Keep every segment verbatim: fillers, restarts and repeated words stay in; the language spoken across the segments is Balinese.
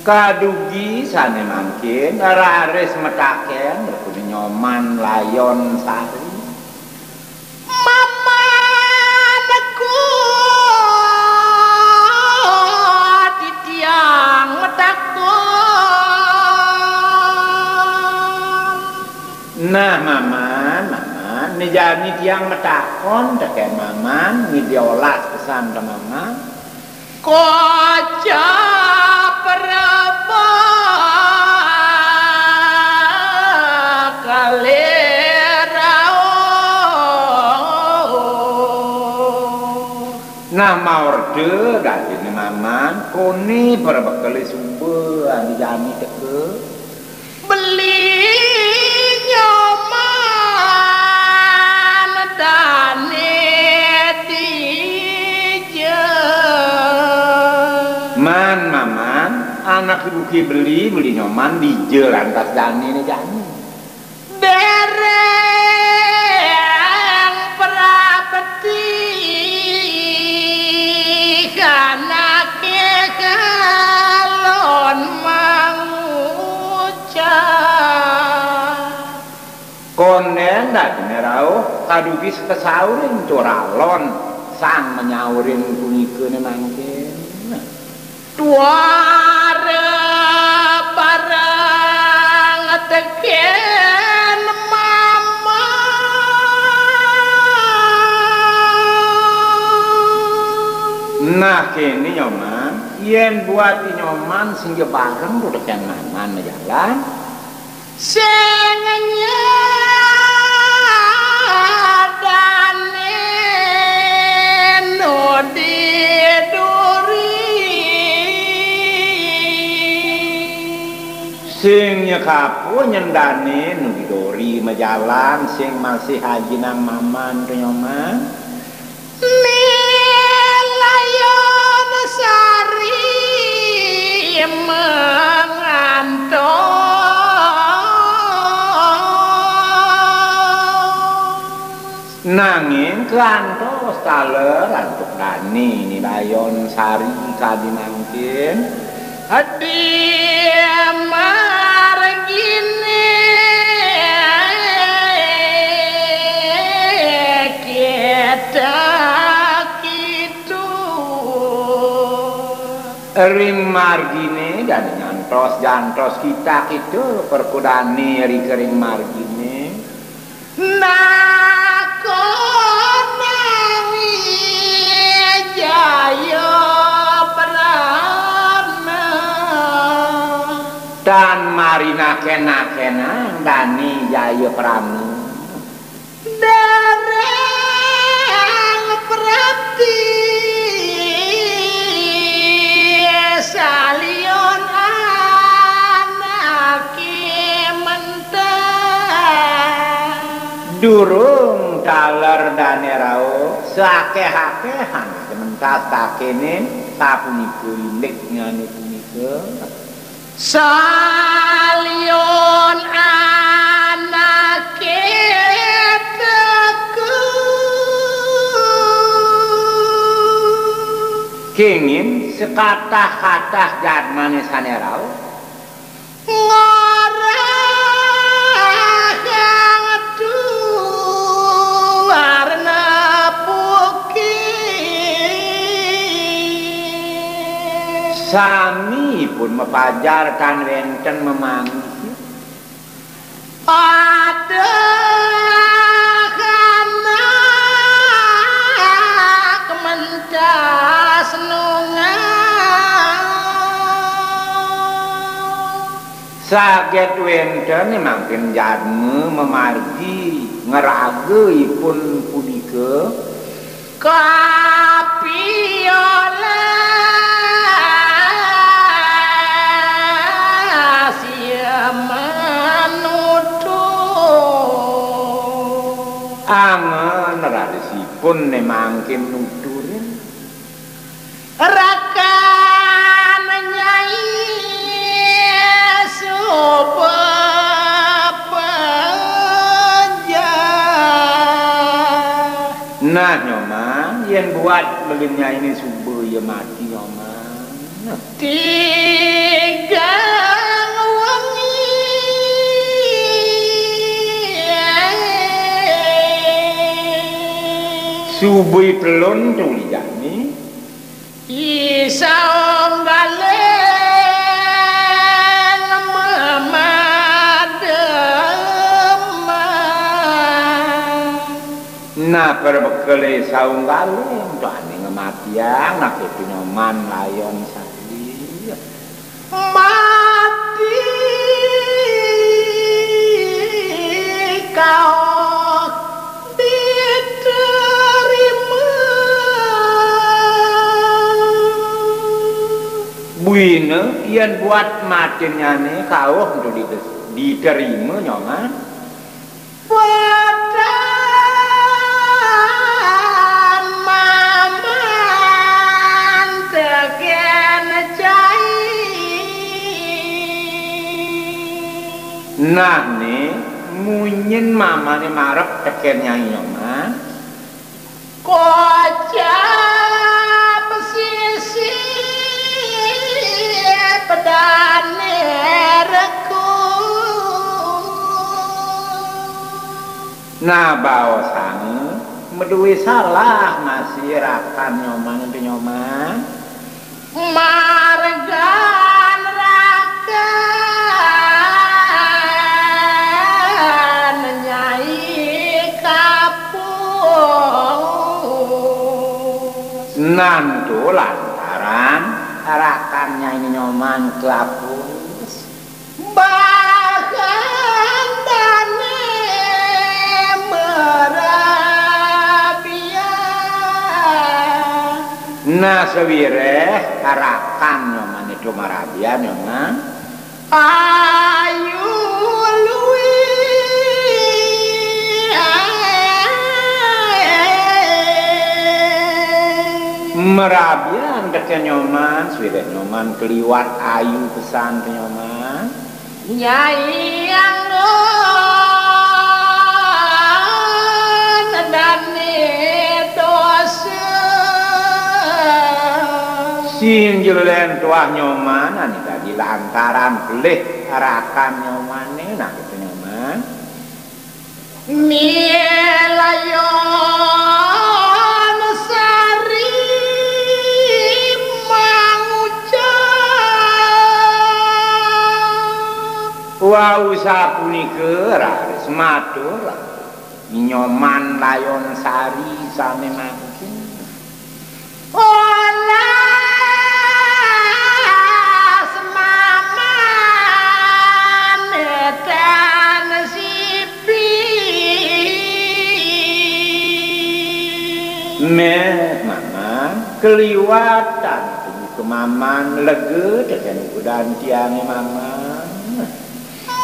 Kadugi sané mangkin raris metaken, rupane Nyoman Layon Sari. Maman ku titiang metakon. Nah, Maman, Maman, né jani tiang metakon tekén Maman, ngidih olas pesan ka Maman. Kocap rebah kalih rauh. Nah, maorta dadiné Maman, koné perebekele suba adi jani teka. Beli Nyoman dané dija. Man, Maman, anak ibu ki beli, beli Nyoman dija lantas dané né jani. Dereng prapti anaké kalon mangucap. Kondén dadiné rauh kadugi sakasaurin tur alon sang manyaurin punikané mangkin. Tuara barang tekén Maman. Nah, kéné Nyoman, yén buat Nyoman sing ja bareng tekén Maman majalan. Sing nyedani nu di duri. Sing nyekapu nyendani nu di duri majalan, sing masih ajinang Maman ka Nyoman. Ni Layon Sari mangantos. Nanging kantos taler antuk dani Ni Layon Sari kadi mangkin. Adi marginé kita kitu. Ring marginé dadi nyantos jantos kita kitu, perkudani ring kering marginé. Nakonang Jaya Prana. Tan marinaken-akenang dani Jaya Prana. Darang prati salion anake mentah. Durung taler dane rauh, sakeh-akehan sementas takenin, sapunika indik nyane punika. Salion anake teka. Kengin sekatah-katah jadmane sane rauh. Ngorahang tuarna pukis. Sami ipun mapajar tan wenten mamanggih. Pada anak mentas nunggal. Saget wenten mangkin jadma mamargi ngraga ipun punika. Kapiolas ia manutur. Angen rarisipun ne mangkin nuturin. Rakan Nyai suba pejah. Nah, Nyoman, yen buat beli nyaine suba ya mati, Nyoman. Nah. Tiga Subuh pelun tuli jani. Isa unggaling mamademan. Nah, perbekele saunggaling tuane ngematiang, nah, ketu Nyoman Layon Sari. Mati kaok diterima. Buina yen buat matinnyane kaok ento dite-, diterima, Nyoman. Wetan maman teken cai. Nah, ne, munyin mamane marep teken Nyai Nyoman. Kocap sisi pedane reku. Nah, baosang, maduwe salah masih rakan Nyoman ento Nyoman. Margan rakan Nyai kapus. Nah, ento lantaran rakan Nyai Nyoman kapus. Bahan dane marabian. Nah, sawireh rakan Nyoman ento marabian, Nyoman. Ayu luwi. Marabian teken Nyoman, sawireh Nyoman kaliwat ayu pesan teken Nyoman. Nyai anggon dane dosa. Sing jelen tuah Nyoman, ane dadi lantaran pelih rakan Nyomane, nah, ketu Nyoman. Milayon Sari mangucap. Wau sapunika raris matur Nyoman Layon Sari sane mangkin. Olas maman edan sipi. Meh, Maman, kaliwatan tubuh ke Maman lega teken ukudan tiange, Maman.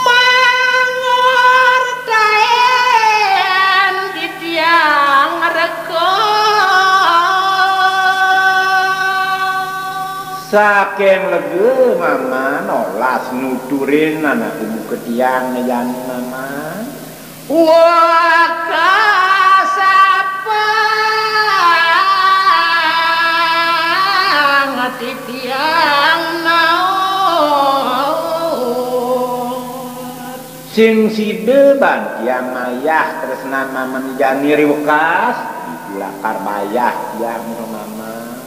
Mangortaen titiang reka. Saking lega Maman olas nuturin anak ibu ke tiang jani, Maman. Waka sapang titiang naon. Sing sida ban tiang mayah tresnan Maman jani riwekas, ditu lakar mayah tiang ring Maman.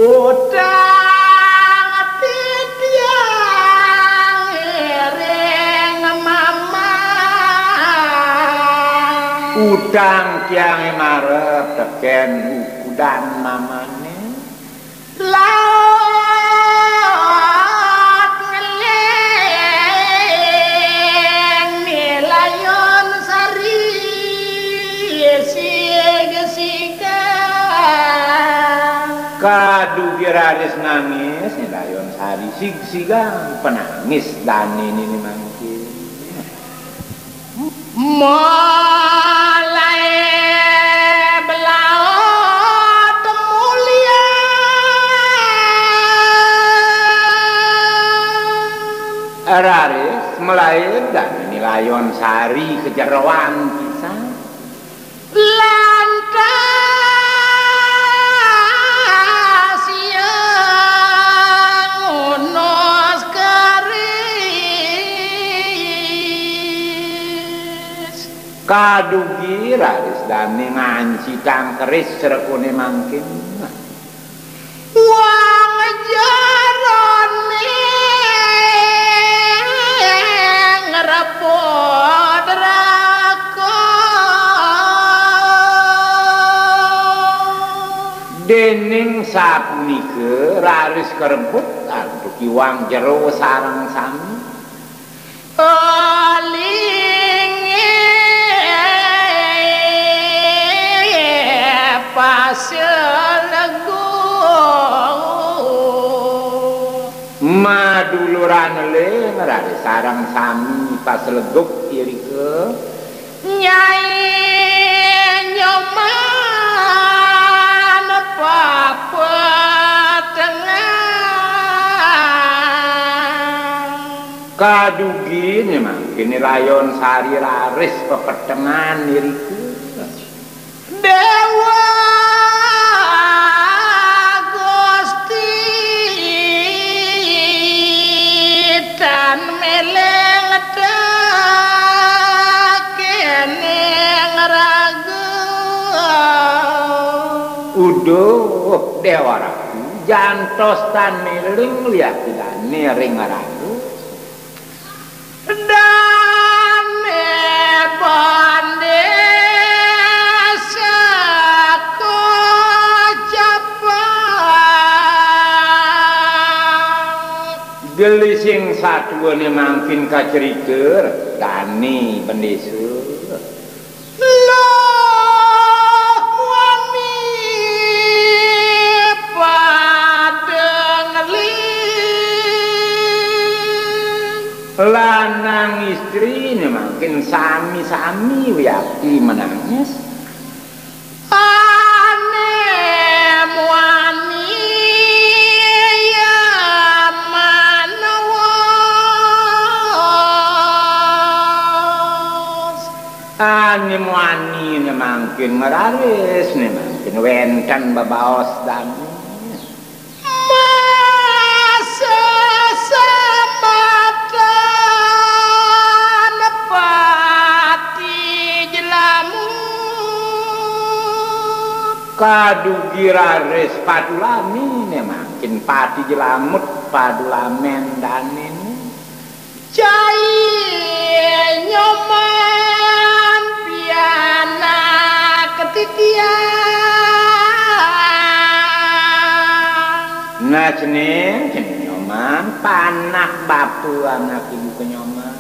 Utang titiang ring Maman. Utang tiange marep teken ukudan Mamane. Laut ngeling Ni Layon Sari sigsigan. Kadugi raris nangis Ni Layon Sari sigsigan, penangis dane nini mangkin. Mulae belaut mulian. Raris mulae dane Ni Layon Sari kajeroan pisan. Lantas ia ngunos keris. Kadugi raris Dane ngancitang keris srekone mangkin. Wong jerone ngrebut raka. Dening sapunika raris karebut antuk iwang jero sareng sami. Alinge paselego. Maduluran le ngrare sareng sami pasleguk irika. Nyai Nyoman papetengan. Kadugi ne mangkin rayon sari raris pepetengan irika. Dewa Gusti tan meleng tekening raga. Uduh, Dewa Ratu, jantos tan meling liak dane ring raga. Dane bande saka capang. Gelising satuane mangkin kacerita dane bendesa. Loh muani padeng ling. Lanang istri ne mangkin sami-sami wiakti menangis. Ane muani ya manawas. Ane muani ne mangkin ngraris, ne mangkin wenten bebaos dane. Masesamatan pati jlamut. Kadugi raris padulami ne mangkin pati jlamut padulamen danene. Cai Nyoman pianak titiang. Nah, cening, cening Nyoman, panak bapa anak ibu ke Nyoman.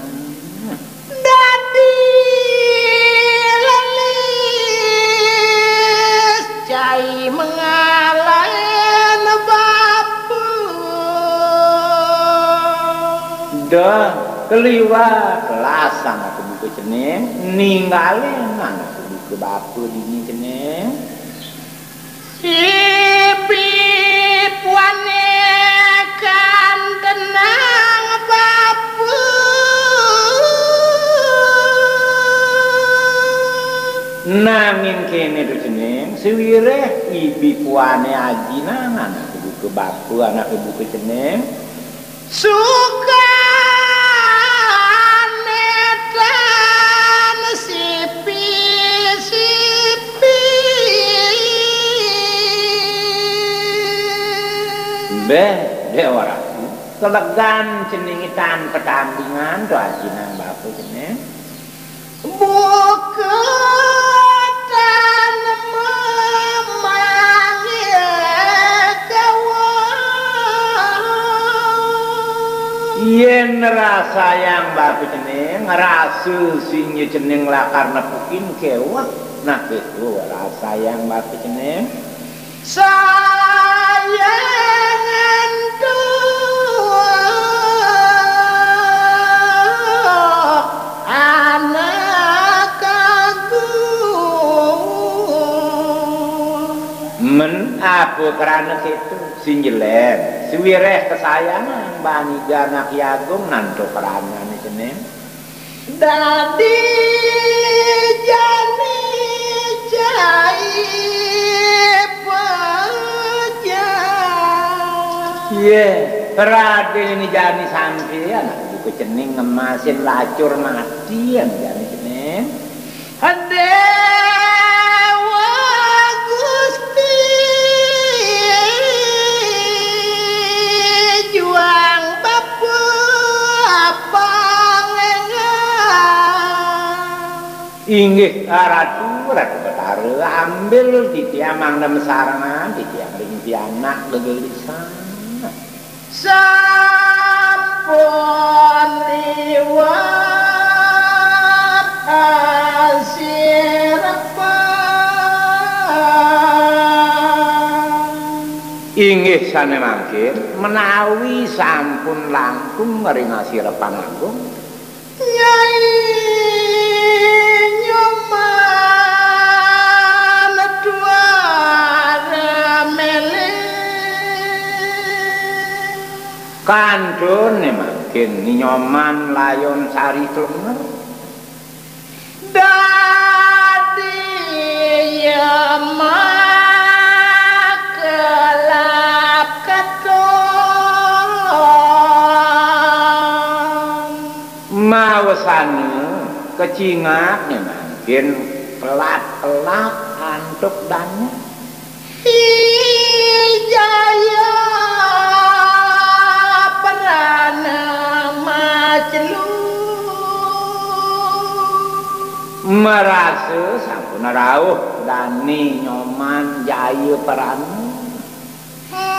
Dadi lelis cai mengalahin bapa. Dah, keliwat kelas anak ibu ke cening, ninggalin anak ibu ke bapa dini cening. Sipi puane kan tenang bapa. Nanging kene to cening, sawireh ibi puane ajinang anak ibu ke bapa, anak ibu ke cening. Sukane tan sipi-sipi. Beh, Dewa Ratu, kelegan cening tan petandingan to ajinang bapa cening. Buka tan memanggil kawan. Yen rasayang bapa cening, rasa sinja cening lakar nepukin kewek. Nah, keto rasayang bapa cening. Sayang antuk anak agung. Men apa krana keto, sinja len, sawireh kasayangan bani anak agung nanto kranane cening. Dadi jani cai pejah. Ye, pradene jani sampeyan, anak ibu ke cening ngemasin lacur mati, jani cening. Ade Inggih, Ratu, Ratu Betara, ambil titiang mangda masarengan, titiang ring pianak gegelisan. Sampun liwat asirepan. Inggih sane mangkin, menawi sampun langkung ring asirepan agung. Nyai Nyoman tuara melih. Kantun ne mangkin Ni Nyoman layon sari klenger. Dadi makelap keton. Mawesana kecingak ne mangkin kelap-kelap antuk dane. Ijaya prana maclu. Marasa sampun rauh dane Nyoman jaya prana.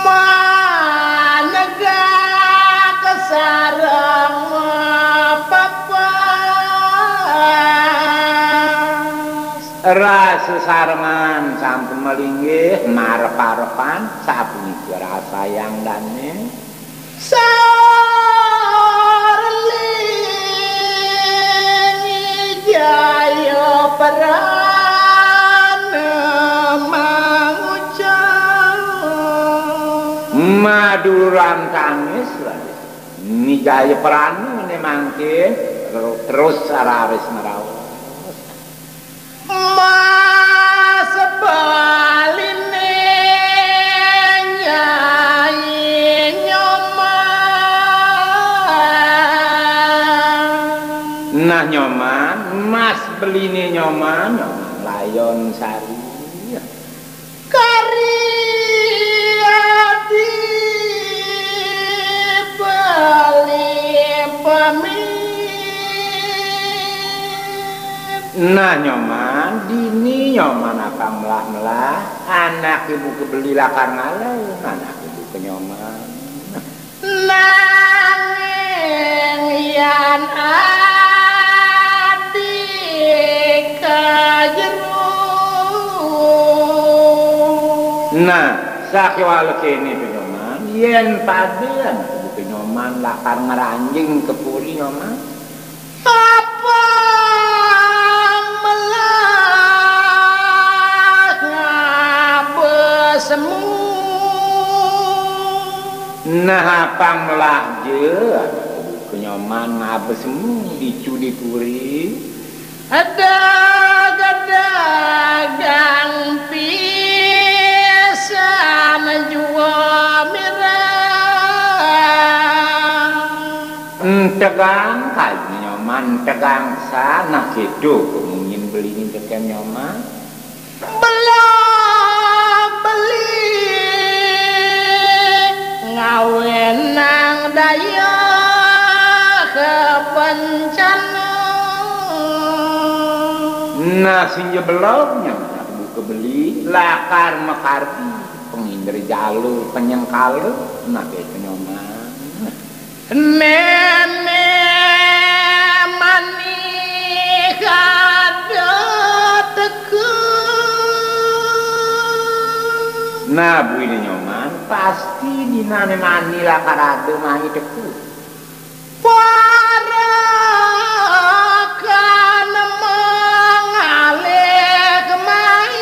Manegak sareng mapepas. Rasa sarengan sampun malinggih marep-arepan, sapunika rasayang dane. Saur ling ijaya prana mangucap. Maduran tangis, raris. Ni jaya prana ne mangkin, ru-, terus raris ngraos. Mas beline Nyai Nyoman. Nah, Nyoman, mas beline Nyoman, Nyoman layon sari. Kari adi beli pamit. Nah, Nyoman, dini Nyoman apang melah-melah, anak ibu ke beli lakar ngalahin, anak ibu ke Nyoman. Nanging yan adi ka jero. Nah, sakéwala kéné, Nyoman, yén pada anak ibu ké Nyoman lakar ngranjing ka puri, Nyoman. Apang melah ngaba semu. Nah, apang melah ja, anak ibu ké Nyoman ngaba semu ditu di puri. Dagang pisan jua mirah. Entegang kayu Nyoman, entegang sana kéto kemunyin beli ni tekén Nyoman. Belog beli ngawénang daya kebencana. Nah, sing ja belog Nyoman buka beli lakar makardi pengindra jala penyengkala, nah, kéto Nyoman. Néné mani kada teka. Nah, buina Nyoman, pasti dinané mani lakar ada mai teka. Parekan mangalih mai.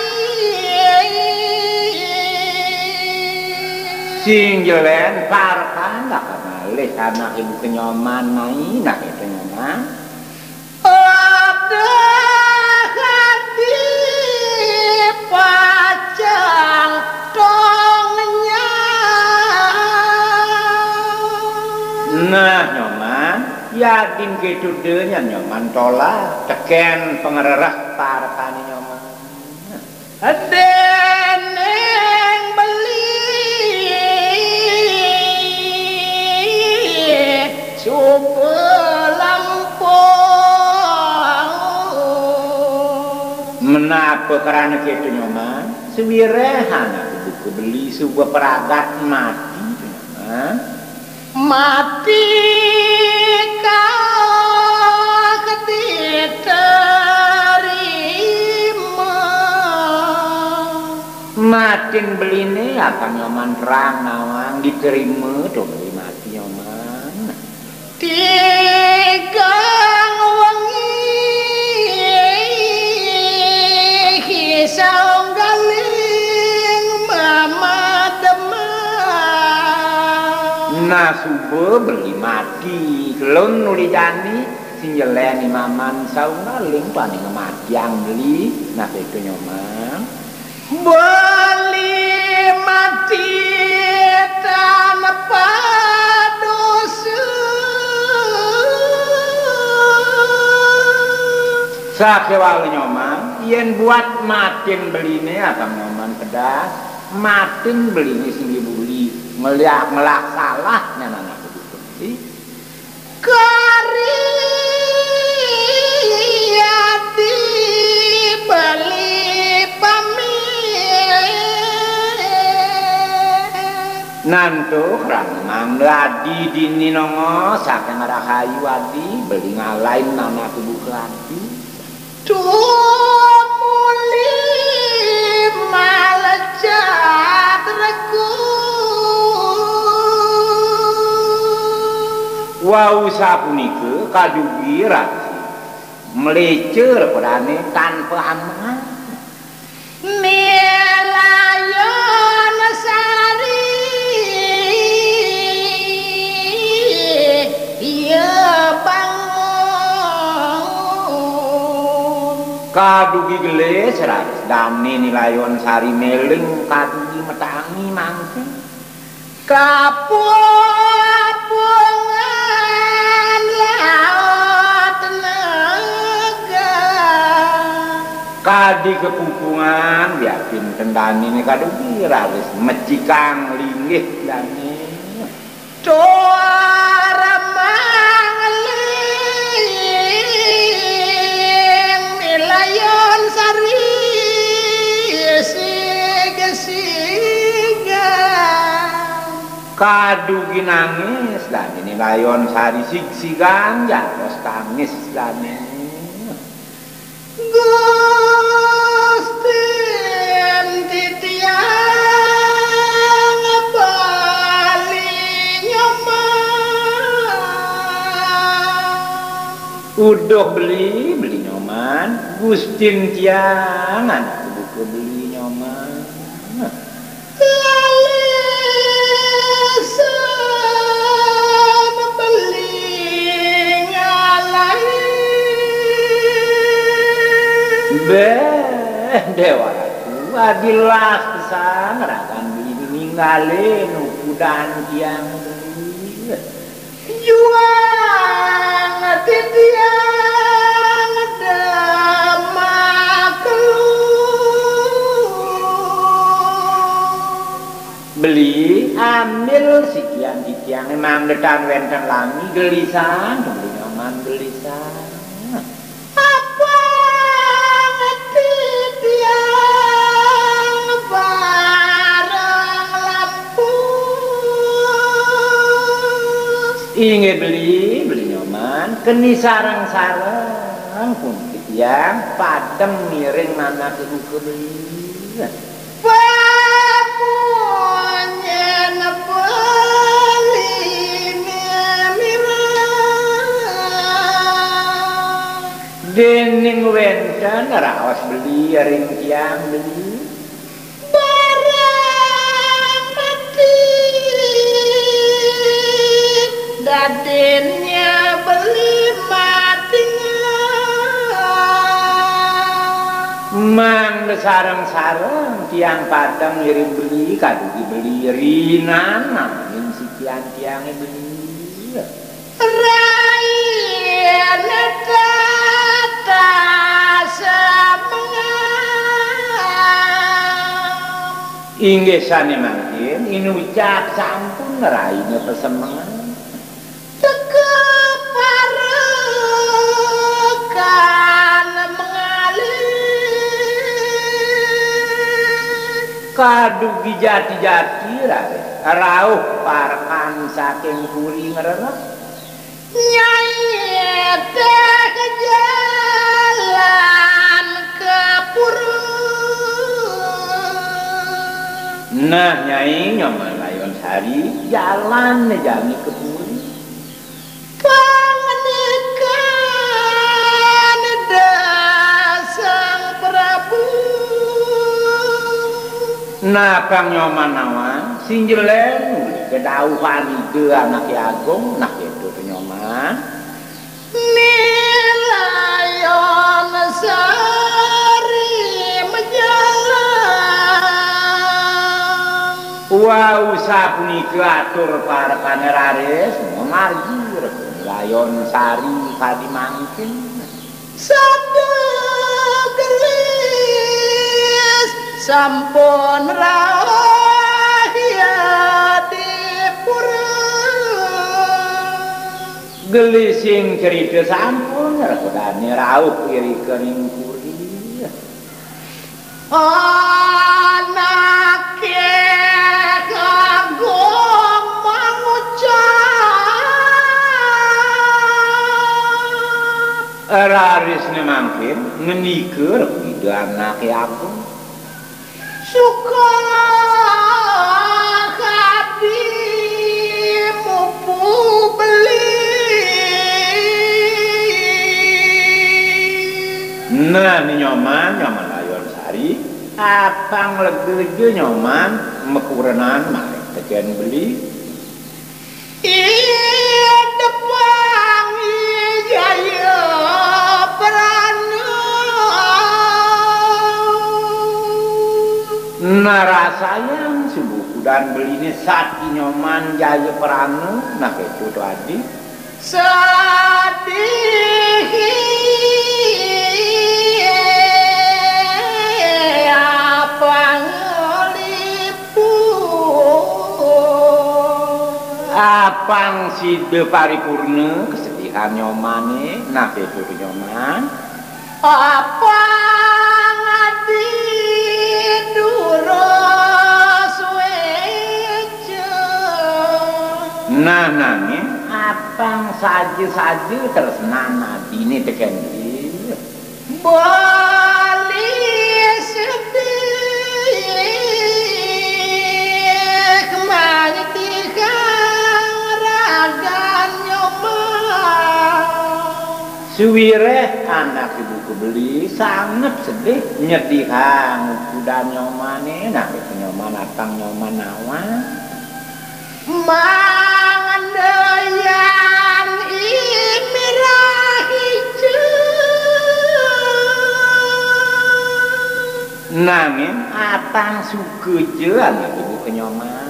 Sing ja lén parekan lakar ngalih anak ibu ké Nyoman mai, nak kéto Nyoman. Ada hadi pacang tong nyang. Nah, Nyoman, yadin kéto da nyan Nyoman tolah tekén pangrereh parekané Nyoman. Déning beli suba lampung. Napa krana kéto, Nyoman? Sawiréhan aku buka beli suba pragat mati, Nyoman. Mati kah diterima? Matin beliné apa Nyoman terang nawang diterima to beli mati, Nyoman. Tigang wengi saunggaling mamademan. Nah, suba beli mati, kelun nuli jani, sing jelén imaman saunggaling paning matiang beli, nah itu Nyoman. Beli mati tanpa dosa. Sakéwala Nyoman, yén buat matin beliné apa Nyoman pedas, matin beliné sing dibuli, ngelak-ngelak salah nyanan aku dukun. Kari adi beli pamit. Nantu kerana mangda adi dini nongos, saking rahayu adi, beli ngalain nama tubuh ke adi. Tumuli malecat regu. Wau sapunika kadugi rasi mlecer pedané tanpa ambegan. Nilayon sari iya bangun. Kadugi gelis raris dané nilayon sari meling kadugi matangi mangkin. Kapupungan laut nega. Kadi kapupungan biapin kendaniné kadugi raris mecikang linggih dané. Tuar mangling nilayon sari sigsigan. Kadugi nangis dané nilayon sari sigsigan, jantos tangis dané. Gustin titiang beli Nyoman. Uduh beli, beli Nyoman. Gustin tiang anak buka beli Nyoman. Lalisan beli ngalai. Béh, Déwa Ratu, adilas pisan ragan beli ninggalin ukudan tiang beli. Juang titiang demak lu. Beli, ambil sikian titiang, mangda tan wénten lami gelisan, beli Nyoman gelisan. Apa titiang bareng lampus. Inggih beli, beli Nyoman, keni sareng-sareng pun titiang padem ngiring manah buka beli. Pamunyen beliné mireng. Déning wénten raos beli ring tiang beli. Barang mati dadinnya beli mati. Mangda sareng-sareng tiang padem ngiring beli, kadugi beli rinan nanging sikian tiangé beli. Raina tata semengan. Inggih sané mangkin, inucap sampun raina pasemengan. Teka parekan mengalih. Dugi jati-jati raris rauh parekan saking puri ngrereh. Nyai téh jalan ka pura. Nah, Nyai Nyoman Layon Sari jalan jani ka puri. Pangandikan Ida Sang Prabu. Nah, Kang Nyoman nawang, sinjelen uli kedauhan Ida Anaké Agung, nah kéto to Nyoman. Ni Layon Sari majalan. Wau sapunika atur parekané raris mamargi Ratu Layon Sari kadi mangkin. Sada gelis sampun rauh ya di pura. Gelising cerita sampun rekodané rauh irika ring puri. Anaké kagum mangucap. Rarisné mangkin ngendika Ida Anaké Agung. Suka kadi mupu beli. Nah, ni Nyoman, Nyoman Layon Sari, apang lega ja Nyoman makurenan maring tekén beli. Idepang Jaya Prana. Narasayang subuh kudan beliné sati Nyoman Jaya Prana, nah kéto to adi. Sadih apang lipu. Apang sida paripurna kasedihan Nyomané, nah kéto to Nyoman. Apang adi durus wéca. Nah, nanging apang saja-saja tresnan adiné tekén dia. Bali sedih mangidihang ragan Nyoman. Sawiréh anak ibu kebeli sanget sedih nyedihang kudan Nyomané, nah kéto Nyoman, apang Nyoman nawang. Mangendayan i mirah ijo. Nanging apang suka ja anak ibu ka Nyoman.